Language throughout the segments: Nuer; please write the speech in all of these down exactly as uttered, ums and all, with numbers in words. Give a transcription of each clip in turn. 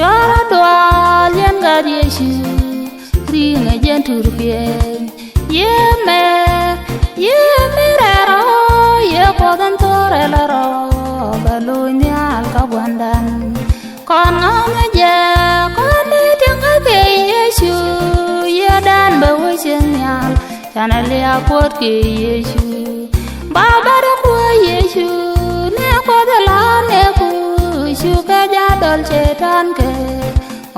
Cuarɛ dual yɛn gat Yecu, ri̱ŋɛ jɛn tur piɛny. Yiëë mɛ, yiëë mi rɛl rɔ, yiëë Kuɔth in thor rɛl rɔ, bɛ loc nhial kä Gua̱ndan. Kɔn ŋa̱ mi jɛ, kɔn ni tiɛŋ kä kɛ Yecu, yiëëdan bɛ wec in nhial. Canɛ liak Kuɔth kɛ Yecu. Baba dee kuäär Yecu, ni Kuɔth ɛ la nɛɛku, cu kɛ jɛ dɔl Cɛytan kɛ,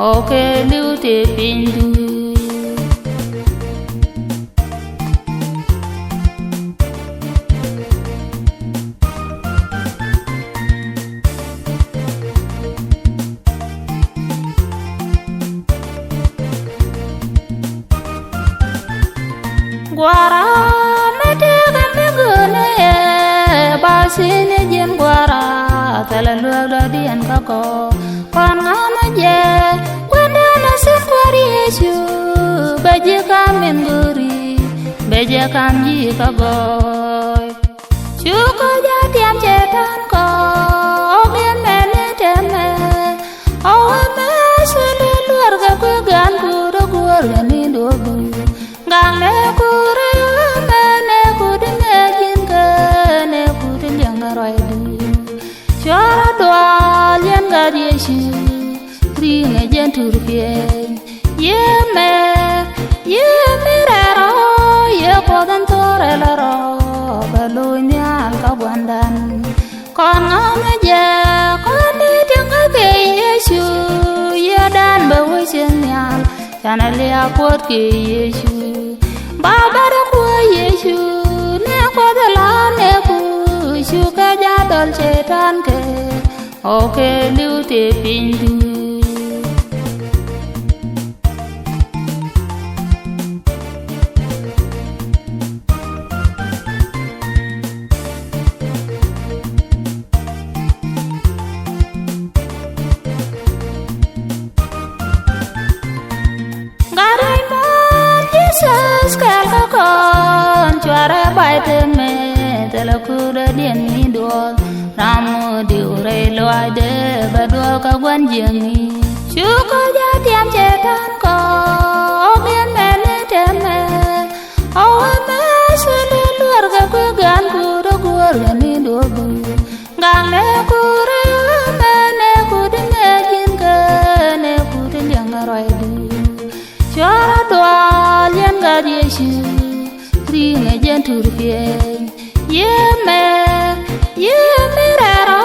ɔ kɛ li̱w tëë piny duun. Gua̱a̱ra mi tëëkɛ mi gööni ɛ, ba thiecni ji̱n gua̱a̱ra, thilɛ luäk dɔ̱diɛn kä kɔ. Kɔn ŋa̱ mi jɛ, Gua̱ndan a thi̱n Kuäär Yecu, bɛ ji̱ kam min go̱o̱ri, bɛ jɛ kam ji̱ kä gɔɔy. Cukɛ jɛ tiam Cɛytan kɔ, ɔ gɛn mɛni tɛmɛ. Ɔ wä mɛ culi luɔr kɛ kui̱ gan kuut ɔ guɔ̱r kɛ ni duɔ̱k duun. Gaŋ nɛ kuut ɛ wä mɛ nɛ kuut mɛ ji̱n kɛ nɛ kuut liɛŋ kɛ ruac duun. Cuarɛ dual yɛn gat Yecu, ri̱ŋɛ jɛn tur piɛny. Yiëë mɛ, yiëë mi rɛl rɔ, yiëë Kuɔth in thor rɛl rɔ, bɛ loc nhial kä Gua̱ndan. Kɔn ŋa̱ mi jɛ, kɔn ni tiɛŋ kä kɛ Yecu, yiëëdan bɛ wec in nhial. Canɛ liak Kuɔth kɛ Yecu. Baba dee kuäär Yecu, ni Kuɔth ɛ la nɛɛku, cu kɛ jɛ dɔl Cɛytan kɛ, ɔ kɛ li̱w tëë piny duun. Gat rɛy muɔ̱ɔ̱n Jesus kɛl kä kɔn, cuarɛ bay tëmɛ, thilɛ kuut dɔ̱diɛn mi duɔth. Ram ŋu diw rɛy lɔaacdɛ, bɛ duɔth kä gua̱n jiäkni. Cukɛ jɛ tiam Cɛytan kɔ, ɔ gɛn mɛni tɛmɛ. Ɔ wä mɛ culi luɔr kɛ kui̱ gan kuut ɔ guɔ̱r kɛ ni duɔ̱k duun. Gaŋ nɛ kuut ɛ wä mɛ nɛ kuut mɛ ji̱n kɛ nɛ kuut liɛŋ ruac duun. Cuarɛ dual yɛn gat Yecu, ri̱ŋɛ jɛn tur piɛny. Yiëë mɛ, yiëë mi rɛl rɔ,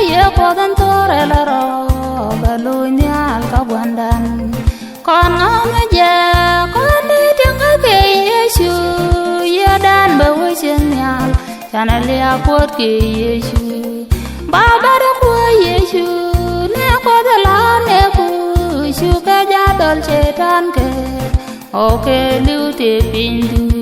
yiëë Kuɔth in thor rɛl rɔ, bɛ loc nhial kä Gua̱ndan. Kɔn ŋa̱ mi jɛ, kɔn ni tiɛŋ kä kɛ Yecu, yiëëdan bɛ wec in nhial. Canɛ liak Kuɔth kɛ Yecu. Baba dee kuäär Yecu, ni Kuɔth ɛ la nɛɛku, cu kɛ jɛ dɔl Cɛytan kɛ, ɔ kɛ li̱w tëë piny duun.